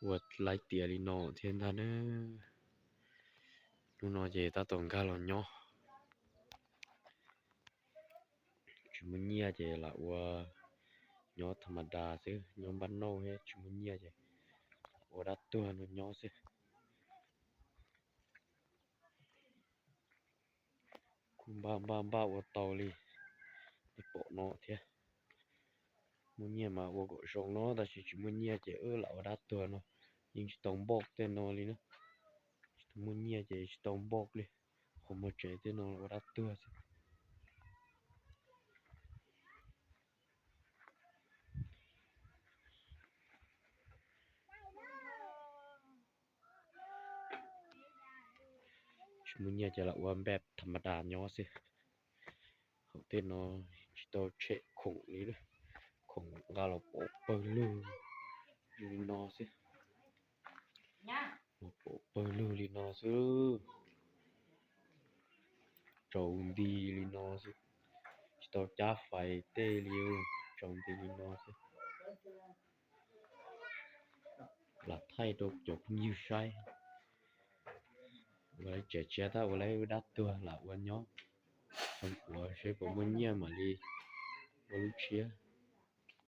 Ua laib tiav li no thiab ntag na. Hnub no ces tab tom nkag los nyob. Tsis muaj nyiaj ces lam ua nyob tham ma das xwb, nyob npaj nauj thiab tsis muaj nyiaj ces ua dab tuag no nyob xwb. Kuj npaj npaj npaj ua tau li nej pom no thiab. Muaj nyiaj mas ua kom zoo no, tab sis tsis muaj nyiaj ces wb lam ua dab tuag no. Yeej tsis tau npauj tej no li na. Tsis tau muaj nyiaj ces tsis tau npauj li. Qhov muag tsev tej no ua dab tuag xwb. Tsis muaj nyiaj ces lam ua npaj tham ma das nyob xwb. Hauv tej no tsis tau tshem khoom li, khoom nqa los pov pawg lug li no xwb. Los pov pawg lug li no xwb. Tsaus nti li no xwb, tsis tau cab fais tej li, tsaus nti li no xwb. Lam thaij rau cov phooj ywg saib. Ua lawv tsev tshiab tab ua lawv dab tuag lam ua nyob, ua seb puas muaj nyiaj mam li ua lub tshiab.